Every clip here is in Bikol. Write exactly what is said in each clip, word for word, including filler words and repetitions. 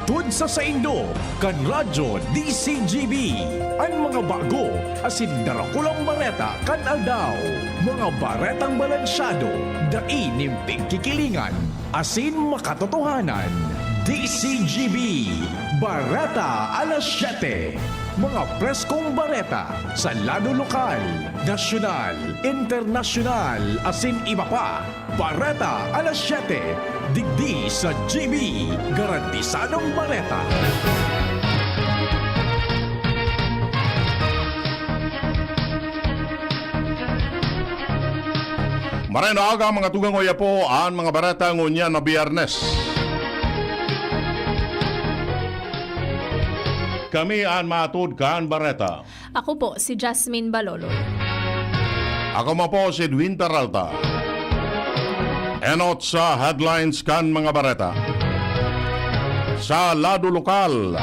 Tud sa saindo, kan Radyo D C G B, an mga bago asin darakulang bareta kan aldaw. Mga baretang balansyado, dai nin pigkikilingan, asin makatotohanan. D C G B, Bareta Alas Siyete. Mga preskong bareta sa lado lokal, nasyonal, internasyonal, asin iba pa. Bareta Alas Siyete, digdi sa G B, garantisadong bareta. Maray na aga, mga tugang, oya po an mga bareta ngunyan na Biyernes. Kami an mahatod kan bareta. Ako po si Jasmine Baloloy. Ako man po si Edwin Peralta. Enot sa headlines kan mga bareta. Sa lado lokal,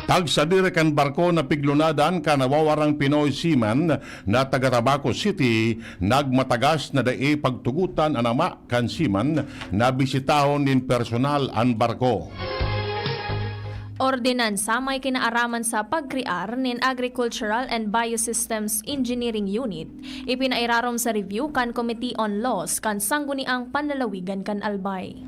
tagsadiri kan barko na piglunadan kan nawawarang Pinoy seaman na taga Tabaco City, nagmatagas na dai pagtugotan an ama kan seaman na bisitahon nin personal an barko. Ordinansa may kinaaraman sa pagkrear nin Agricultural and Biosystems Engineering Unit, ipinairarom sa review kan Committee on Laws kan Sangguniang Panlalawigan kan Albay.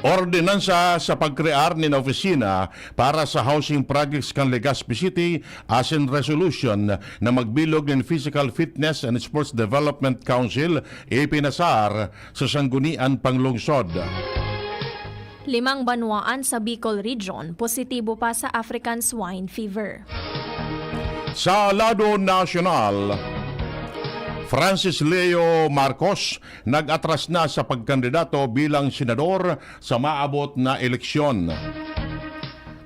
Ordinansa sa pagkrear nin opisina para sa housing projects kan Legazpi City asin resolution na magbilog nin Physical Fitness and Sports Development Council ipinasar sa Sangguniang Panlungsod. Limang banwaan sa Bicol Region positibo pa sa African Swine Fever. Sa lado nasyonal, Francis Leo Marcos nag-atras na sa pagkandidato bilang senador sa maabot na eleksyon.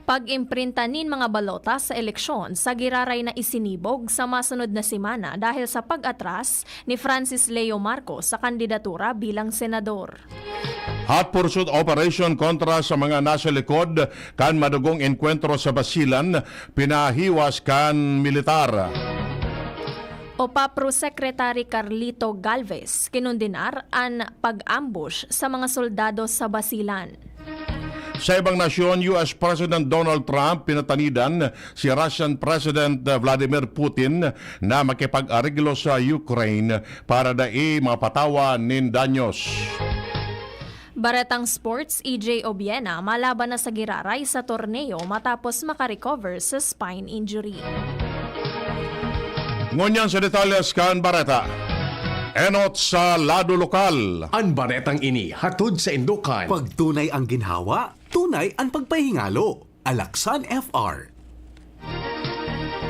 Pag-imprinta nin mga balota sa eleksyon sa giraray na isinibog sa masunod na semana dahil sa pag-atras ni Francis Leo Marcos sa kandidatura bilang senador. Hot pursuit operation kontra sa mga nasa likod kan madugong engkwentro sa Basilan, pinahiwas kan militar. OPAPRO Secretary Carlito Galvez kinondenar an pag-ambush sa mga soldado sa Basilan. Sa ibang nasyon, U S President Donald Trump pinatanidan si Russian President Vladimir Putin na makipag-areglo sa Ukraine para dai mapatawan nin danyos. Baretang sports, E J Obiena malaban na sa giraray sa torneo matapos makarecover sa spine injury. Ngunyan sa detalles kan bareta. Enot sa lado lokal. An baretang ini hatod saindo kan Pag tunay ang ginhawa, tunay an pagpahingalo. Alaksan F R.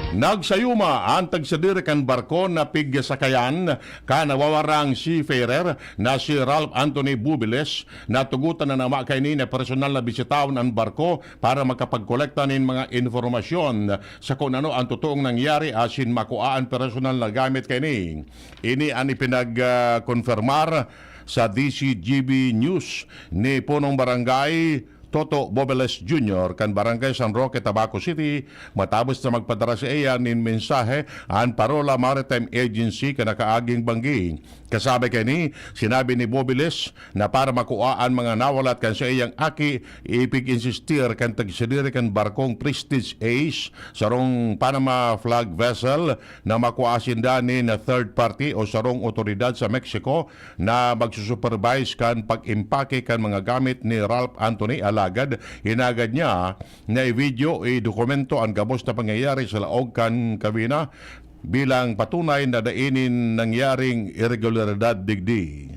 Nagsayuma an tagsadiri kan barko na pigsakayan kan nawawarang seafarer na si Ralph Anthony Bubiles. Natugotan na naman kaini na personal na bisitahon an barko para makapagkolekta nin mga informasyon sa kung ano ang totoong nangyari asin makua an personal na gamit kaini. Ini an ipinag, ah, konfirmar sa D C G B News ni Punong Barangay Toto Bobeles Junior kan Barangay San Roque, Tabaco City, matapos na magpadara saiya nin mensahe an Parola Maritime Agency kan nakaaging banggi. Kasabi kaini, sinabi ni Bobeles na para makua an mga nawalat kan saiyang aki, ipig-insistir kan tagsadiri kan barkong Prestige Ace, sarong Panama flag vessel, na makua sinda nin third party o sarong otoridad sa Mexico na magsusupervise kan pag-impake kan mga gamit ni Ralph Anthony. Alagad hinagad niya na i-video, i-dokumento an gabos na pangyayari sa laog kan kabina bilang patunay na dai nin nangyaring iregularidad digdi.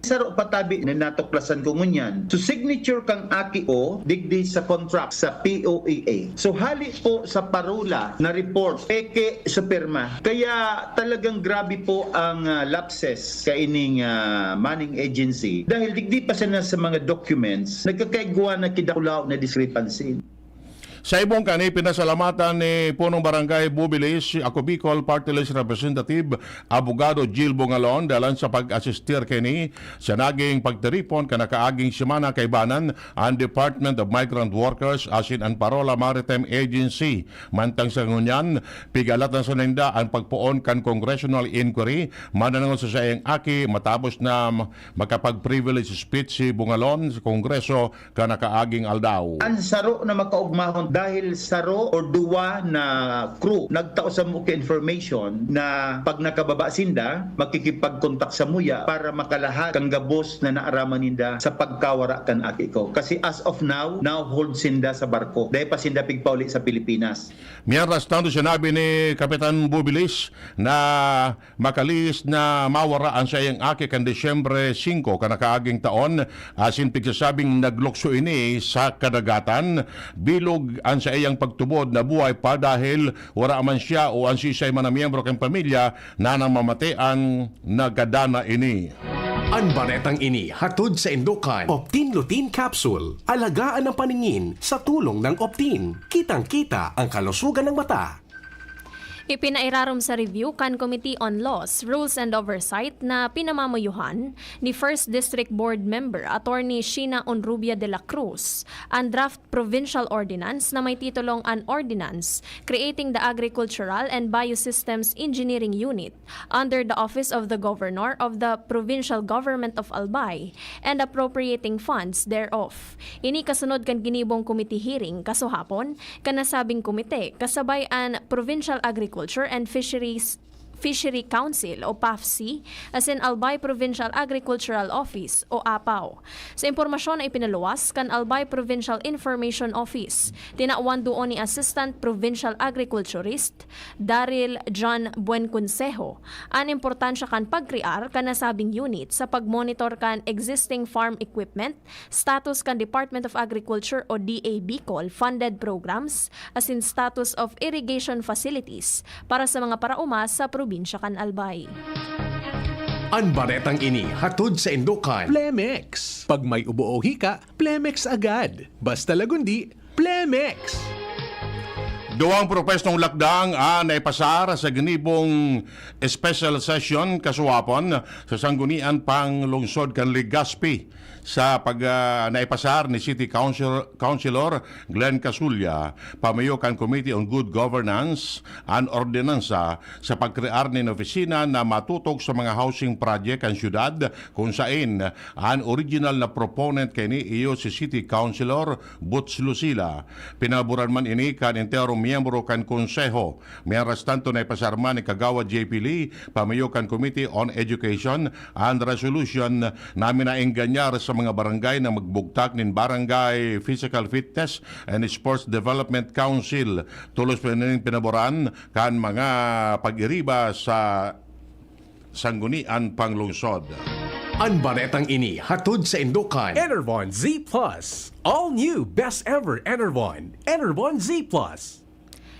Saro pa tabi na natuklasan ko ngunyan. So, signature kan aki ko digdi sa contract sa P O A A. So, hali po sa parola na report, peke sa pirma. Kaya talagang grabe po ang, ah, lapses kaining, ah, manning agency. Dahil digdi pa sana sa mga documents, nagkakaigwa na ki dakulaw na discrepancy. Sa ibong kani, pinasalamatan ni Punong Barangay Bubilis, Ako Bicol Party List Representative, Abogado Jill Bongalon, dalan sa pag-asistir kini sa naging pagtiripon kan nakaaging semana kaibanan an Department of Migrant Workers asin an Parola Maritime Agency. Mantang sa ngunyan, pigalatan sa ninda an pagpoon kan congressional inquiry mananangol sa saiyang aki matapos na makapag-privilege speech si Bongalon sa Kongreso kan nakaaging aldaw. An saro na makaugmahon dahil saro or duwa na crew nagtao samo ki information na pag nakababa sinda, makikipagkontak samuya para makalahat kan gabos na naaraman ninda sa pagkawara kan aki ko. Kasi as of now, now hold sinda sa barko. Dai pa sinda pigpauli sa Pilipinas. Mientras tanto, sinabi ni Kapitan Bubilis na makalihis na mawara an saiyang aki kan Disyembre singko kan nakaaging taon, asin pigsasabing naglukso ini sa kadagatan. Bilog an saiyang pagtubod na buhay pa dahil wara man siya o an siisay man na miyembro kan pamilya na namamate an nagkadana ini. An baretang ini hatod sa indokan Optin Lutein Capsule. Alagaan ang paningin sa tulong ng Optin. Kitang-kita ang kalusugan ng mata. Ipinairarom sa review kan Committee on Laws, Rules and Oversight na pinamamayohan ni First District Board Member Attorney Sheena Onrubia de la Cruz an draft provincial ordinance na may titulong An Ordinance Creating the Agricultural and Biosystems Engineering Unit under the Office of the Governor of the Provincial Government of Albay and appropriating funds thereof. Ini kasunod kan ginibong committee hearing kasuhapon kan nasabing komite kasabay an Provincial Agriculture and Fisheries Fishery Council o PAFC asin Albay Provincial Agricultural Office o APAO. Sa impormasyon na ipinaluwas kan Albay Provincial Information Office, tinawan duon ni Assistant Provincial Agriculturist Daryl John Buenconsejo an importansya kan pagkrear kan nasabing unit sa pagmonitor kan existing farm equipment, status kan Department of Agriculture o D A Bicol funded programs, asin status of irrigation facilities para sa mga paraoma sa probinsya kan Albay. An baretang ini hatod sa indokan Plemex. Pag may ubo o hika, Plemex agad. Basta Lagundi, Plemex. Duwang propwestong lakdang an naipasar sa ginibong special session kasuhapon sa Sanggunian Panglungsod kan Legazpi. Sa pag, ah, naipasar ni City Council, Councilor Glenn Casulla, pamayo kan Committee on Good Governance, an ordinansa sa pagkrear nin opisina na matutok sa mga housing project kan syudad, kun saen an original na proponent kaini iyo si City Councilor Boots Lucila. Pinaboran man ini kan enterong miyembro kan Konseho. Mientras tanto, naipasar man ni Kagawad J P Lee, pamayo kan Committee on Education, an resolution na minaengganyar sa mga barangay na magbugtak nin Barangay Physical Fitness and Sports Development Council. Tolos pa nin pinaboran kan mga pag-iriba sa Sanggunian Panglungsod. An baretang ini hatod sa indokan Enervon Z plus. All new, best ever Enervon. Enervon Z plus.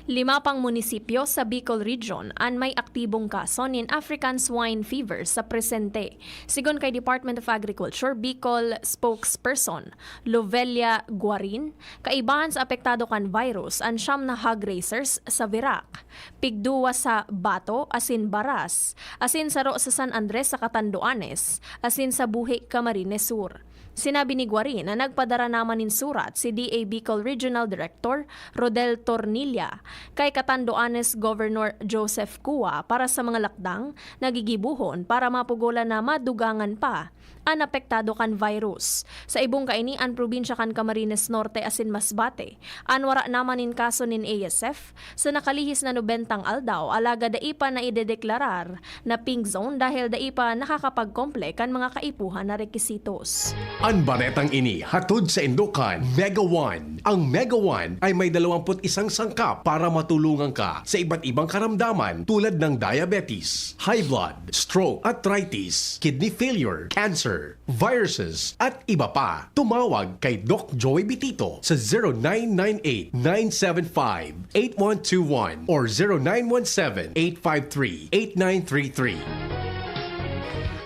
Lima pang munisipyo sa Bicol Region an may aktibong kaso nin African Swine Fever sa presente. Sigon kay Department of Agriculture Bicol spokesperson Lovelia Guarin, kaibahan sa apektado kan virus an siyam na hog raisers sa Virac, pigduwa sa Bato asin Baras, asin saro sa San Andres sa Catanduanes, asin sa Buhi, Camarines Sur. Sinabi ni Guarin na nagpadara naman nin surat si D A Bicol Regional Director Rodel Tornilla kay Catanduanes Governor Joseph Cua para sa mga lakdang na gigibohon para mapugolan na madugangan pa an apektado kan virus. Sa ibong kaini, an probinsya kan Camarines Norte asin Masbate an wara naman nin kaso nin A S F sa nakalihis na nobentang aldaw, alagad dai pa naidedeklarar na pink zone dahil dai pa nakakapagkomple kan mga kaipuhan na rekisitos. An baretang ini hatod sa indokan Mega One. Ang Mega One ay may dalawampu't isang sangkap para matulungan ka sa iba't ibang karamdaman tulad ng diabetes, high blood, stroke, arthritis, kidney failure, cancer, viruses, at iba pa. Tumawag kay Doc Joy Bitito sa zero nine nine eight, nine seven five, eight one two one or zero nine one seven, eight five three, eight nine three three.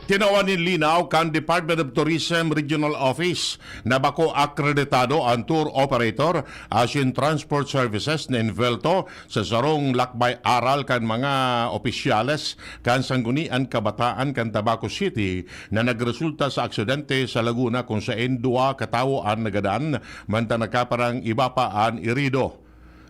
Tinawan nin linaw kan Department of Tourism Regional Office na bako akreditado an tour operator asin transport services na involto sa sarong lakbay aral kan mga opisyales kan Sanggunian Kabataan kan Tabaco City na nagresulta sa aksidente sa Laguna, kung saen duwa ka tawo an nagadan, mantang nagkaparang iba pa an irido.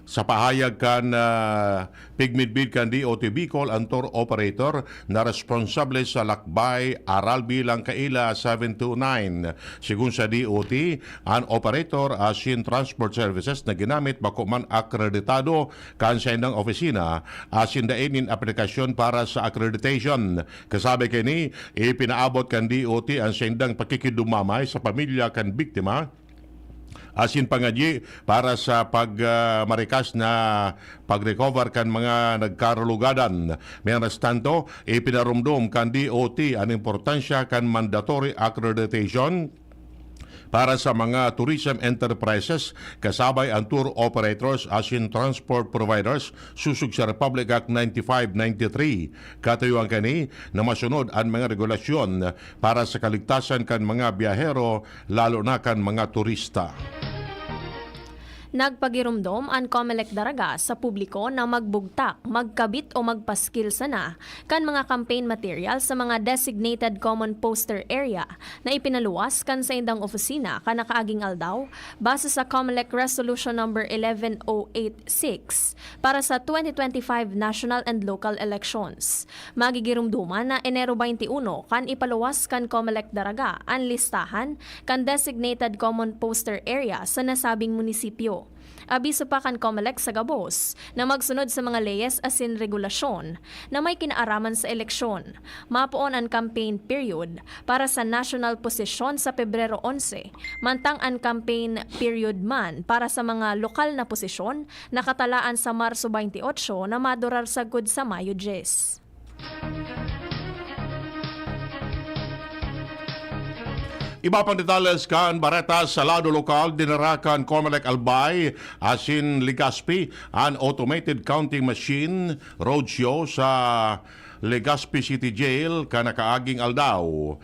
Sa pahayag kan, ah, pigmidbid kan D O T Bicol, an tour operator na responsable sa lakbay aral bilang kaila seven two nine. Sigon sa D O T, an operator asin transport services na ginamit bako man akreditado kan saindang opisina asin dai nin aplikasyon para sa accreditation. Kasabi kaini, ipinaabot kan D O T an saindang pakikidumamay sa pamilya kan biktima asin pangadyi para sa pag, ah, marikas na pag-recover kan mga nagkarulogadan. Mientras tanto, ipinarumdom kan D O T an importansya kan mandatory accreditation para sa mga tourism enterprises, kasabay an tour operators asin transport providers, sosog sa Republic Act ninety-five ninety-three. Katuyuan kani na masunod an mga regulasyon para sa kaligtasan kan mga biyahero, lalo na kan mga turista. Nagpagiromdom an Comelec Daraga sa publiko na magbugtak, magkabit o magpaskil sana kan mga campaign material sa mga designated common poster area na ipinaluwas kan saindang opisina kan nakaaging aldaw, base sa Comelec Resolution Number eleven oh eight six para sa twenty twenty-five national and local elections. Magigiromdoman na Enero twenty-one kan ipaluwas kan Comelec Daraga an listahan kan designated common poster area sa nasabing munisipyo. Abiso pa kan Comelec sa gabos na magsunod sa mga leyes asin regulasyon na may kinaaraman sa eleksyon. Mapoon an campaign period para sa national posisyon sa Pebrero onse, mantang an campaign period man para sa mga lokal na posisyon nakatalaan sa Marso twenty-eight na madurar sagkod sa Mayo diyes. Iba pang detalles kan bareta sa lado lokal, dinara kan Comelec Albay asin Legazpi an automated counting machine roadshow sa Legazpi City Jail kan nakaaging aldaw.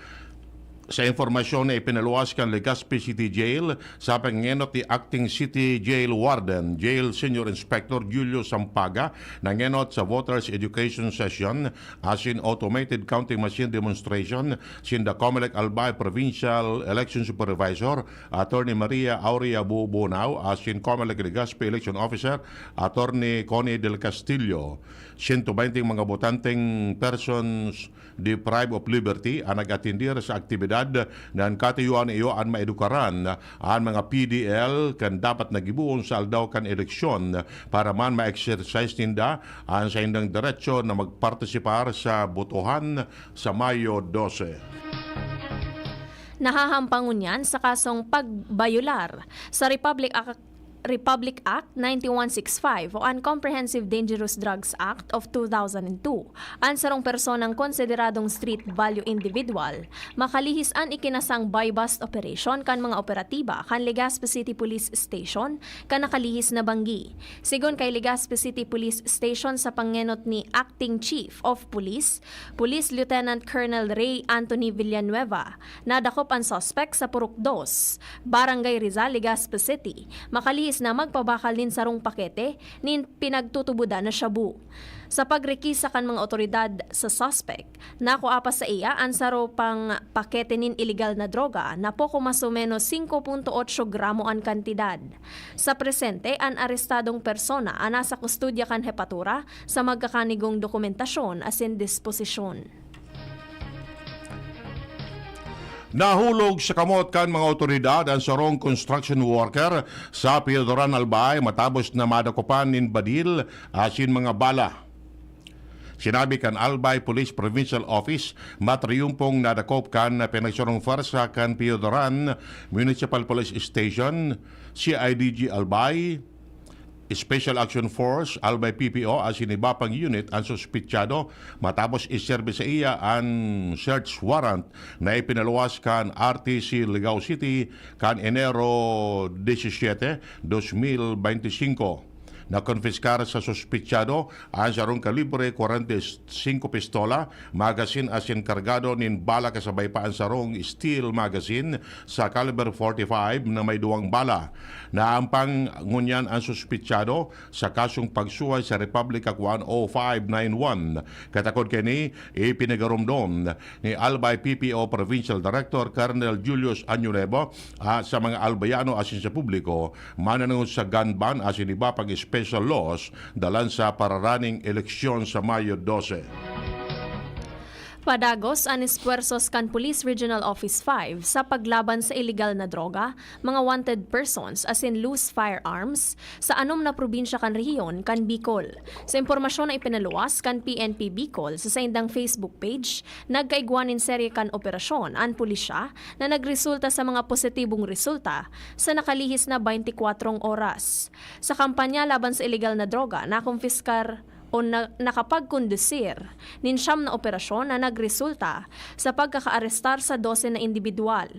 Sa impormasyon na ipinaluwas kan Legazpi City Jail, sa pangenot ni Acting City Jail Warden, Jail Senior Inspector Julio Sampaga, nangenot sa Voters Education Session asin Automated Counting Machine Demonstration sinda Comelec Albay Provincial Election Supervisor Attorney Maria Aurea Bubonao asin Comelec Legazpi Election Officer Attorney Connie Del Castillo. Siyento bente mga botanteng persons deprived of liberty an nag-atendir sa aktibidad na an katuyuan na iyo an maedukaran an mga P D L kan dapat na gibohon sa aldaw kan eleksyon para man ma-exercise ninda an saindang derecho na magpartisipar sa botohan sa Mayo dose. Nahahampang ngunyan sa kasong pagbayolar sa Republic Act Republic Act ninety-one sixty-five o an Comprehensive Dangerous Drugs Act of two thousand two, an sarong personang konsideradong street value individual, makalihis an ikinasang buy-bust operation kan mga operatiba kan Legazpi City Police Station kan nakalihis na banggi. Sigon kay Legazpi City Police Station sa pangenot ni Acting Chief of Police, Police Lieutenant Colonel Ray Anthony Villanueva, nadakop an suspek sa Purok dos, Barangay Rizal, Legazpi City, makalihis na magpabakal nin sarong pakete nin pinagtutubodan na shabu. Sa pagrekisa kan mga otoridad sa suspek, nakua pa saiya an saro pang pakete nin ilegal na droga na poko mas o menos singko punto otso gramo an kantidad. Sa presente, an arestadong persona an nasa kustodya kan hepatura sa magkakanigong dokumentasyon asin disposisyon. Nahulog sa kamot kan mga otoridad an sarong construction worker sa Piodoran, Albay, matapos na madakupan nin badil asin mga bala. Sinabi kan Albay Police Provincial Office, matriyumpong nadakop kan pinagsarong pwersa kan Piodoran Municipal Police Station, C I D G Albay, Special Action Force, Albay P P O asin iba pang unit an suspitsado matapos iserbi saiya an search warrant na ipinaluwas kan R T C Ligao City kan Enero disisiete, dos mil benti singko. Nakonpiskar sa suspitsado an sarong kalibre kwarenta y singko pistola, magazine asin kargado nin bala, kasabay pa an sarong steel magazine sa caliber forty-five na may duwang bala. Naampang ngunyan an suspitsado sa kasong pagsuhay sa Republic Act one oh five nine one. Katakod kaini, ipinagaromdom ni Albay P P O Provincial Director Colonel Julius Añolevo, ah, sa mga Albayano asin sa publiko manangon sa gun ban asin iba pang special laws dalan sa pararaning eleksyon sa Mayo dose. Padagos an espuwersos kan Police Regional Office five sa paglaban sa ilegal na droga, mga wanted persons asin loose firearms sa anom na probinsya kan rehiyon kan Bicol. Sa impormasyon na ipinaluwas kan P N P Bicol sa saindang Facebook page, nagkaigwa nin serye kan operasyon an pulisya na nagresulta sa mga positibong resulta sa nakalihis na baynti kwatro oras. Sa kampanya laban sa ilegal na droga, nakumpiskar o na, nakapagkondusir nin siyam na operasyon na nagresulta sa pagkakaarestar sa dose na indibidwal.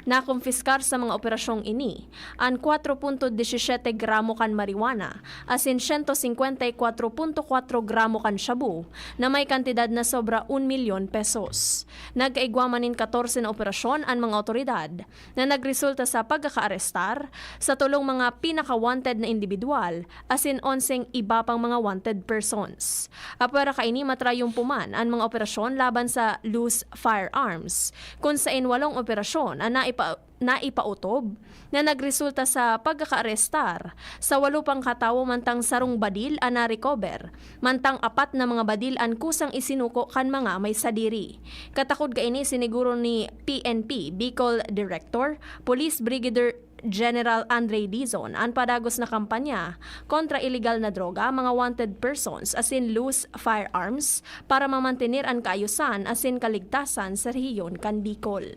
Nakumpiskar sa mga operasyong ini an kwatro punto disisete gramo kan marijuana asin siyento singkwenta y kwatro punto kwatro gramo kan shabu na may kantidad na sobra un milyon pesos. Nagkaigwa man nin katorse na operasyon an mga awtoridad na nagresulta sa pagkakaarestar sa tolong mga pinaka-wanted na indibidwal asin onseng iba pang mga wanted persons. Apwera kaini, matrayumpuman an mga operasyon laban sa loose firearms, kun saen walong operasyon an naipa-, naipautob na nagresulta sa pagkakaarestar sa walo pang katawo, mantang sarong badil an na-recover, mantang apat na mga badil an kusang isinuko kan mga may sadiri. Katakod kaini, siniguro ni P N P Bicol Director, Police Brigadier General Andre Dizon an padagos na kampanya kontra ilegal na droga, mga wanted persons asin loose firearms para mamantener an kaayusan asin kaligtasan sa rehiyon kan Bicol.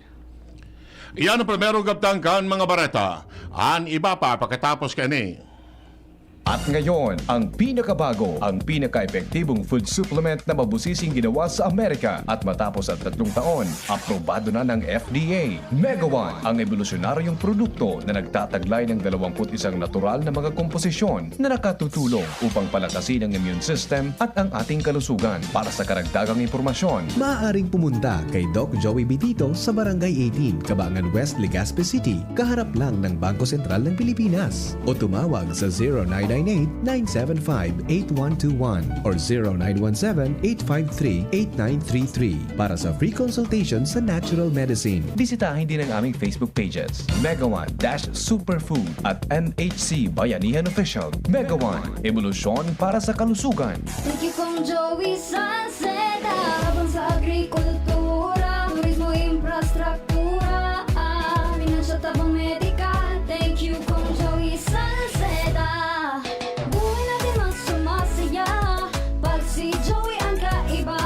Iyan ang primerong kabtang kan mga bareta. An iba pa pakatapos kaini. At ngayon, ang pinakabago, ang pinaka-epektibong food supplement na mabusising ginawa sa Amerika. At matapos ang tatlong taon, aprobado na ng F D A. Mega One, ang ebolusyonaryong produkto na nagtataglay ng dalawampu't isang natural na mga komposisyon na nakatutulong upang palakasin ang immune system at ang ating kalusugan. Para sa karagdagang impormasyon, maaaring pumunta kay Doc Joey Bitito sa Barangay eighteen, Cabangan West, Legazpi City, kaharap lang ng Bangko Sentral ng Pilipinas. O tumawag sa zero nine nine eight, nine seven five, eight one two one or zero nine one seven, eight five three, eight nine three three para sa free consultation sa natural medicine. Bisitahin din ang aming Facebook pages, Mega One dash Superfood at M H C Bayanihan Official. Mega One, ebolusyon para sa kalusugan. Thank you, Kong Joey Salceda. Habang sa agrikultura, turismo, infrastruktura, ah, finansya, tabang medikal. Thank you, Kong Joey Salceda. Buhay natin mas sumasaya pag si Joey ang kaiba.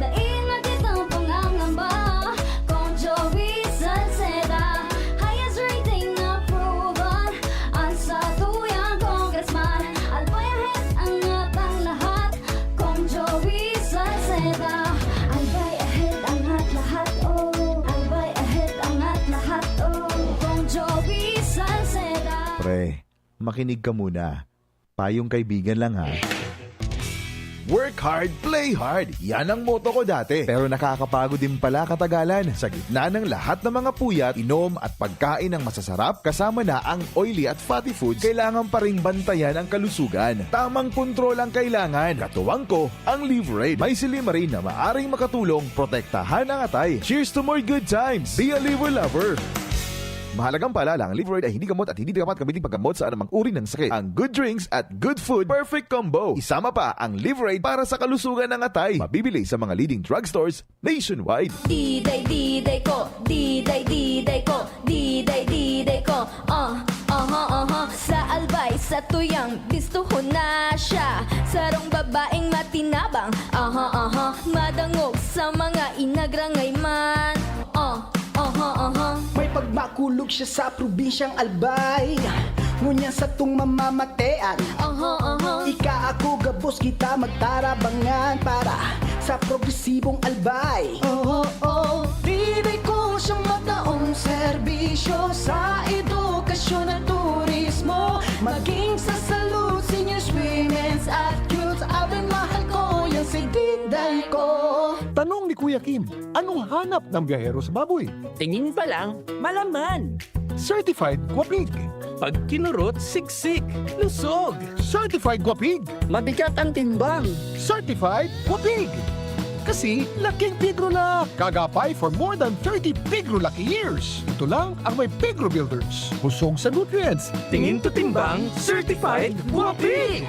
Dai na kitang pangangamba, Kong Joey Salceda. Highest rating na proven, ang satuyang congressman. Albay ahead, angat ang lahat, Kong Joey Salceda. Albay ahead, angat lahat, oh. Albay ahead, angat lahat, oh. Kong Joey Salceda. Pre, makinig ka muna. Payong kaibigan lang, ha. Work hard, play hard. Yan ang motto ko dati. Pero nakakapagod din pala katagalan. Sa gitna ng lahat ng mga puyat, inom at pagkain ng masasarap, kasama na ang oily at fatty foods, kailangan pa ring bantayan ang kalusugan. Tamang kontrol ang kailangan. Katuwang ko, ang Liverade. May silymarin na maaring makatulong protektahan ang atay. Cheers to more good times! Be a Liver Lover! Mahalagang paalala, ang Liverade ay hindi gamot at hindi dapat gamitin paggamot sa anumang uri ng sakit. Ang good drinks at good food, perfect combo. Isama pa ang Liverade para sa kalusugan ng atay. Mabibili sa mga leading drugstores nationwide. Diday, diday ko, diday, diday ko, diday, diday ko. Ah, aha, aha. Sa Albay, sa Tuyang, bistuhon na siya. Sarong babaeng matinabang, aha, aha. Madangog sa mga inagrangay man. Ah, aha, aha. May pagmakulog siya sa probinsyang Albay, ngunyan satong mamamatean. Aha, aha. Ika, ako, gabos kita magtarabangan para sa progresibong Albay. Oo, oo. Diday ko siyang mataong serbisyo sa edukasyon at turismo, maging sa salud, seniors Yakim, anong hanap ng biyahero sa baboy? Tingin pa lang, malaman. Certified Guapig. Pag kinurot, siksik, lusog. Certified Guapig. Mabigat ang timbang. Certified Guapig. Kasi laking Pigrula. Kagapay for more than thirty Pigrulaki years. Ito lang ang may Pigro Builders. Busog sa nutrients. Tingin to timbang, certified, guapi!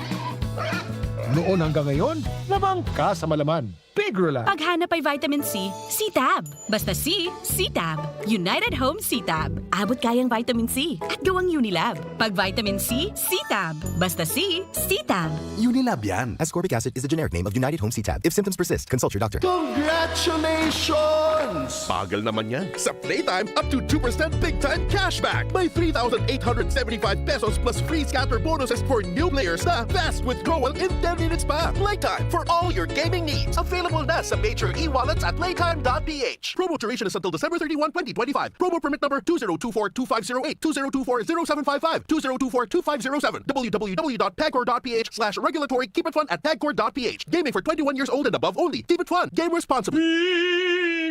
Noon hanggang ngayon, lamang ka sa malaman. Pigrula. Paghanap ay vitamin C, C-Tab. Basta C, C-Tab. United Home C-Tab. Abot kayang vitamin C at gawang Unilab. Pag vitamin C, C-Tab. Basta C, C-Tab. Unilab yan. Ascorbic acid is the generic name of United Home C-Tab. If symptoms persist, consult your doctor. Congratulations! Bagal naman yan. Sa Playtime, up to two percent big time cashback. May three thousand eight hundred seventy-five pesos plus free scatter bonuses for new players na fast withdrawal in ten minutes pa. Playtime for all your gaming needs. Available na sa major e-wallets at playtime dot p h. Promo duration is until December thirty-one, twenty twenty-five. Promo permit number two zero two four two five zero eight, two zero two four zero seven five five, two zero two four two five zero seven, w w w dot pagcor dot p h slash regulatory keep it fun at pagcor dot p h. Gaming for twenty-one years old and above only. Keep it fun. Game responsibly.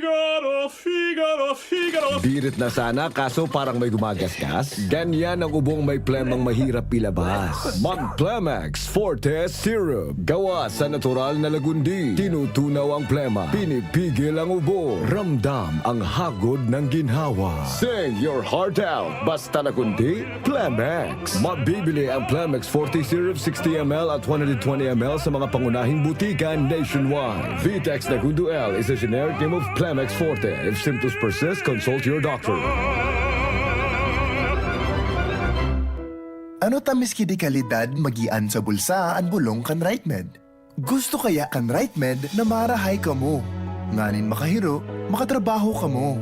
Figaro, Figaro, Figaro. Birit na sana, kaso parang may gumagasgas. Ganyan ang ubong may plemang mahirap ilabas. Mag Plemex Forte Syrup. Gawa sa natural na lagundi. Tinutunaw ang plema. Pinipigil ang ubo. Ramdam ang hagod ng ginhawa. Sing your heart out. Basta lagundi, Plemex. Mabibili ang Plemex Forte Syrup sixty M L at one hundred twenty M L sa mga pangunahing butika nationwide. Vitex Nagundo L is a generic name of Plemex Forte. If symptoms persist, consult your doctor. Ano ta miski di kalidad magian sa bulsa an bolong kan RightMed? Gusto kaya kan RightMed na marahay kamo, nganing makahiro, makatrabaho kamo.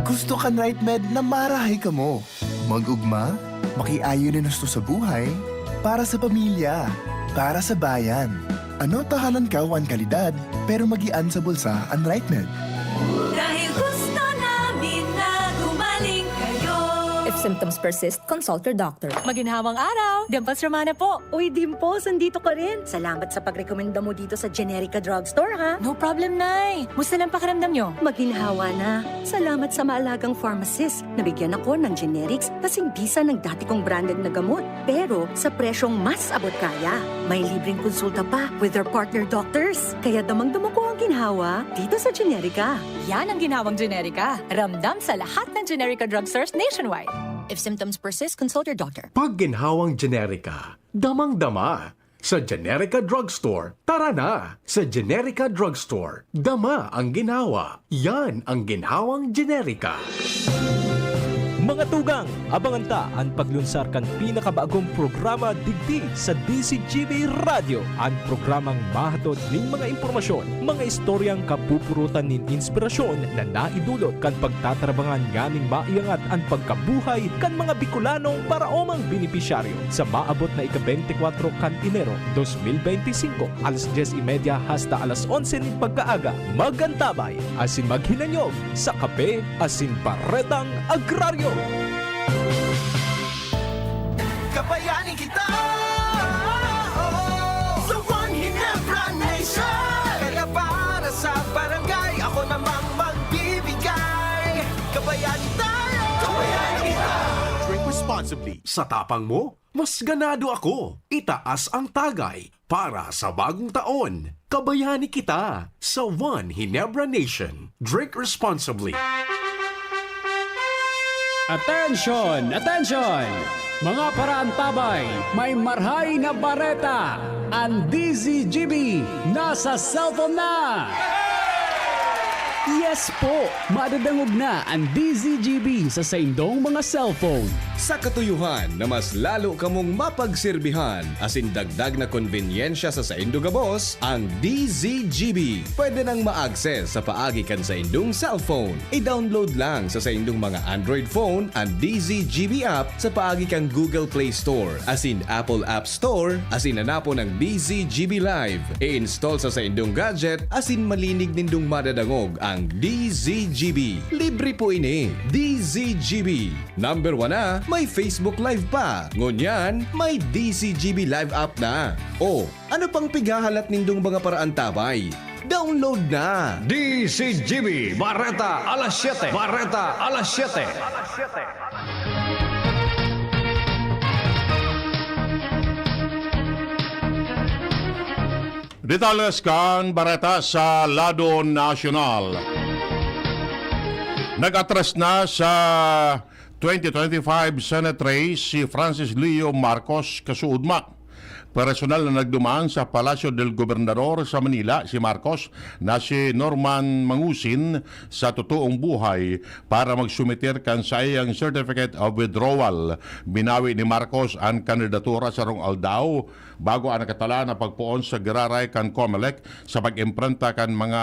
Gusto kan RightMed na marahay kamo, mag-ugma, makiayon nin husto sa buhay, para sa pamilya, para sa bayan. Ano ta halangkaw an kalidad, pero magian sa bulsa an RightMed? Dahil gusto namin na gumaling kayo. If symptoms persist, consult your doctor. Maginhawang araw! Dimples Romana po. Uy, Dimples, andito ka rin. Salamat sa pagrekomenda mo dito sa Generica Drugstore, ha? No problem, Nay. Musta lang pakiramdam nyo? Maginhawa na. Salamat sa maalagang pharmacist. Nabigyan ako ng generics kasing bisa ng dati kong branded na gamot. Pero sa presyong mas abot kaya. May libreng konsulta pa with their partner doctors. Kaya damang-dama ko ang ginhawa dito sa Generica. Yan ang ginhawang Generica. Ramdam sa lahat ng Generica drugstores nationwide. If symptoms persist, consult your doctor. Pag ginhawang Generica, damang-dama. Sa Generica Drugstore, tara na! Sa Generica Drugstore, dama ang ginhawa. Yan ang ginhawang Generica. Mga tugang, abangan ta an paglunsar kan pinakabagong programa digdi sa D Z G B Radyo, an programang mahatod nin mga impormasyon, mga istoryang kapupurutan nin inspirasyon na naidulot kan pagtatarabangan nganing maiangat an pagkabuhay kan mga Bicolanong paraomang benepisyaryo. Sa maabot na ika-beintikwatro kan Enero, dos mil beintisinko, alas dyes y media hasta alas onse nin pagkaaga, mag-antabay asin maghinanyog sa Kape asin Baretang Agraryo. Kabayanin kita sa One Ginebra Nation. Kaya para sa barangay, ako namang magbibigay. Kabayanin tayo! Kabayanin kita! Drink responsibly. Sa tapang mo, mas ganado ako. Itaas ang tagay para sa bagong taon. Kabayani kita sa One Ginebra Nation. Drink responsibly. Attention! Attention! Mga paraantabay, may marhay na bareta! An D Z G B nasa cellphone na! Yes po! Madadangog na an D Z G B sa saindong mga cellphone. Sa katuyohan na mas lalo kamong mapagserbihan asin dagdag na konbenyensya sa saindo gabos, ang D Z G B pwede nang ma-access sa paagi kan saindong cellphone. I-download lang sa saindong mga Android phone an D Z G B app sa paagi kan Google Play Store asin Apple App Store asin hanapon ang D Z G B Live. I-install sa saindong gadget asin malinig nindong madadangog ang D Z G B. Libre po ini. D Z G B. Number one na, may Facebook Live pa. Ngunyan, may D Z G B Live app na. O, ano pang pighahalat nindong mga paraantabay? Download na D C G B Bareta alas siyete. Bareta alas siyete. Detalles kan bareta sa lado nasyonal. Nag-atras na sa twenty twenty-five Senate race si Francis Leo Marcos kasuodma. Personal na nagduman sa Palasyo del Gobernador sa Manila si Marcos na si Norman Mangusin sa totoong buhay para magsumiter kan saiyang Certificate of Withdrawal. Binawi ni Marcos an kandidatura sarong aldaw bago an nakatala na pagpoon sa giraray kan Comelec sa pag-imprenta kan mga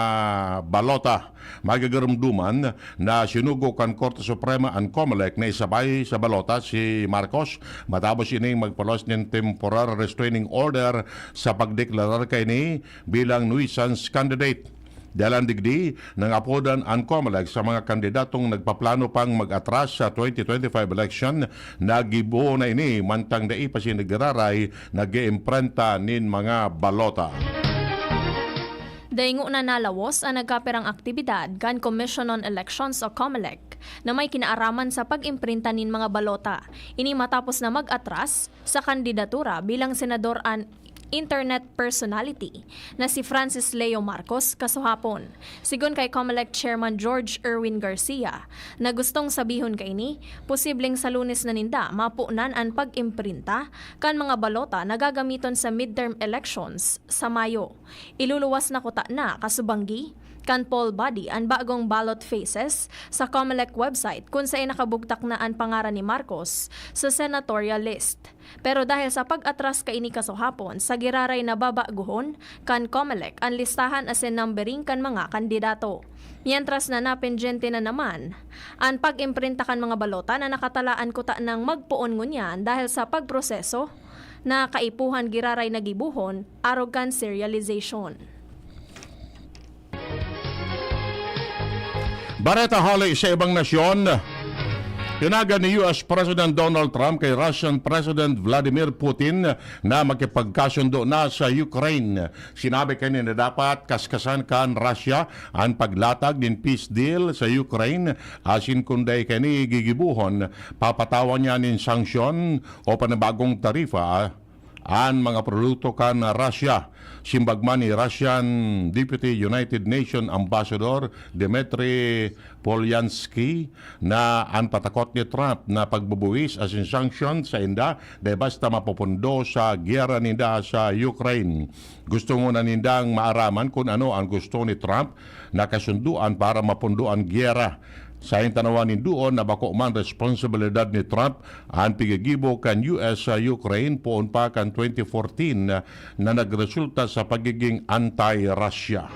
balota. Magigirumduman na sinugo kan Korte Suprema an Comelec na isabay sa balota si Marcos matapos ining magpaluwas nin temporary restraining order sa pagdeklarar kaini bilang nuisance candidate. Dalan digdi, nangapodan an Comelec sa mga kandidatong nagpaplano pang mag-atras sa twenty twenty-five election na gibo na ini mantang dai pa siya nagiraray nag-iimprenta nin mga balota. Daingo na nalawos an nagkapirang aktibidad kan Commission on Elections o Comelec na may kinaaraman sa pag-imprinta nin mga balota. Ini matapos na mag-atras sa kandidatura bilang senador an internet personality na si Francis Leo Marcos kasuhapon. Sigon kay Comelec Chairman George Erwin Garcia, na gustong sabihon kaini, posibleng sa Lunes na ninda mapunan an pag-imprinta kan mga balota na gagamiton sa midterm elections sa Mayo. Iluluwas na kuta na kasubanggi kan poll body an bagong ballot faces sa Comelec website kun saen nakabugtak na an pangaran ni Marcos sa senatorial list. Pero dahil sa pag-atras kaini kasuhapon sa giraray na babaguhon kan Comelec an listahan asin numbering kan mga kandidato. Mientras na napendyente na naman an pag-imprinta kan mga balota na nakatalaan kuta nang magpoon ngunyan dahil sa pagproseso na kaipuhan giraray na gibohon arog kan serialization. Bareta hali sa ibang nasyon. Tinagan ni U S President Donald Trump kay Russian President Vladimir Putin na makipagkasundo na sa Ukraine. Sinabi kani na dapat kaskasan kan Russia an paglatag nin peace deal sa Ukraine, asin kun dai kani gigibohon, papatawan niya nin sanksyon o panibagong tarifa an mga produkto kan Russia. Simbag man ni Russian Deputy United Nations Ambassador Dmitry Polyansky na an patakot ni Trump na pagbubuhis asin sanksyon sainda dai basta mapupundo sa giyera ninda sa Ukraine. Gusto ngona nindang maaraman kun ano an gusto ni Trump na kasundoan para mapundo an giyera. Sain ta nawa nindoon na bako man responsibilidad ni Trump an pigigibo kan U S sa Ukraine poon pa kan twenty fourteen na nagresulta sa pagiging anti-Russia.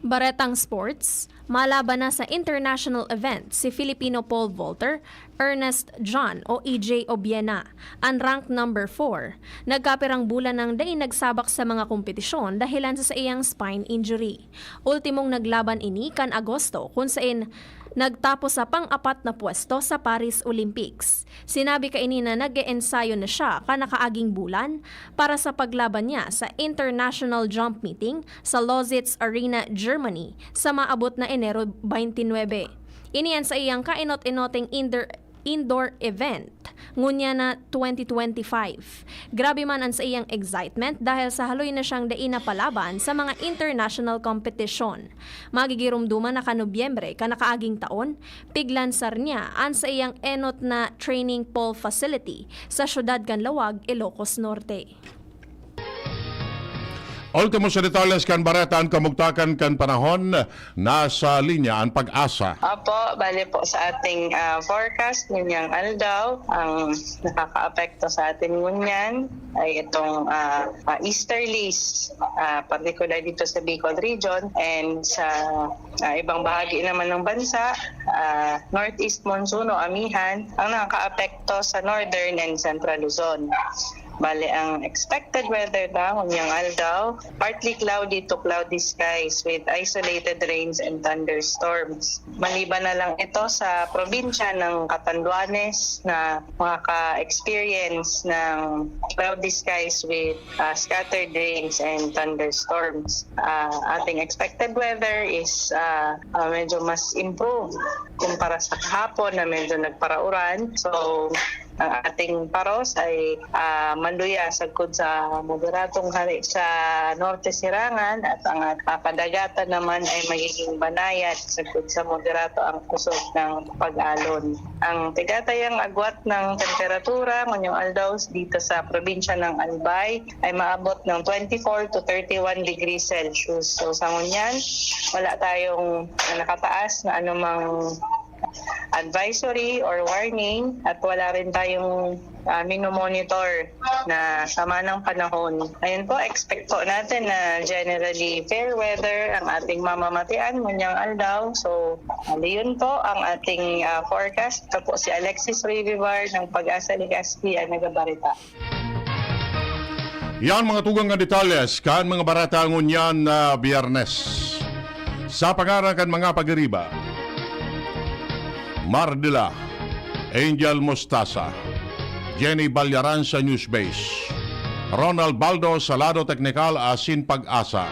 Baretang sports, malaban na sa international event si Filipino pole vaulter Ernest John o E J Obiena, an rank number four. Nagkapirang bulan nang dai nagsabak sa mga kompetisyon dahelan sa saiyang spine injury. Ultimong naglaban ini kan Agosto, kun saen nagtapos sa pang-apat na pwesto sa Paris Olympics. Sinabi kaini na nag-eensayo na siya kan nakaaging bulan para sa paglaban niya sa International Jump Meeting sa Lositz Arena, Germany, sa maabot na Enero twenty-nine. Ini an saiyang kainot-inoteng indoor, indoor event ngunyan na twenty twenty-five. Grabe man an saiyang excitement dahil sa haloy na siyang dai napalaban sa mga international competition. Magigiromdoman na kan Nobyembre kan nakaaging taon, piglansar niya an saiyang enot na training pole facility sa siyudad kan Laoag, Ilocos Norte. Ultimo sa detalles kan bareta, an kamugtakan kan panahon. Nasa linya an PAGASA. Opo, bale po sa ating, ah, forecast nganyang aldaw, ang nakakaapekto sa atin ngunyan ay itong, ah, ah, easterlies, ah, partikular dito sa Bicol Region and sa, ah, ibang bahagi naman ng bansa, ah, northeast monsoon o amihan ang nakakaapekto sa northern and central Luzon. Bale, ang expected weather ta ngonyang aldaw, partly cloudy to cloudy skies with isolated rains and thunderstorms. Maliban na lang ito sa probinsya ng Catanduanes na makaka-experience ng cloudy skies with, ah, scattered rains and thunderstorms. Ah, ating expected weather is, ah, ah, medyo mas improve kumpara sa kahapon na medyo nagparauran. So, ang ating paros ay, ah, maluya sagkod sa moderatong hari sa Norte Sirangan, at ang, ah, kadagatan naman ay magiging banayad sagkod sa moderato ang kusog ng pag-alon. Ang tigatayang agwat ng temperatura ngonyang aldaw dito sa probinsya ng Albay ay maabot ng twenty-four to thirty-one degrees Celsius. So, sa ngunyan, wala tayong nakataas na anumang advisory or warning, at wala rin tayong, ah, minomonitor na sama ng panahon. Ayun po, expect po natin na generally fair weather ang ating mamamatian ngonyang aldaw. So, ali, yun po ang ating, ah, forecast. Ito po si Alexis Rivivar ng Pag-asa Legazpi ang nagabarita. Yan mga tugang nga detalles kan mga bareta ngunyan na Biyernes. Sa pangaran kan mga pagiriba, Mardila, Angel Mostasa, Jenny Balyaran sa Newsbase, Ronald Baldo sa lado teknikal asin Pag-asa.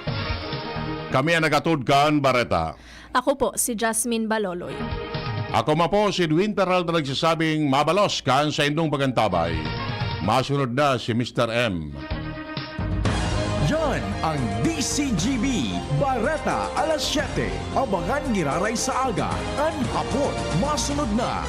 Kami ang nagatod kan bareta. Ako po si Jasmine Baloloy. Ako man po si Edwin Peralta nagsasabing mabalos kan sa indong pagantabay. Masunod na si Mister M. Yan ang D C G B Bareta alas siyete. Abangan giraray sa aga, an hapon. Masunod na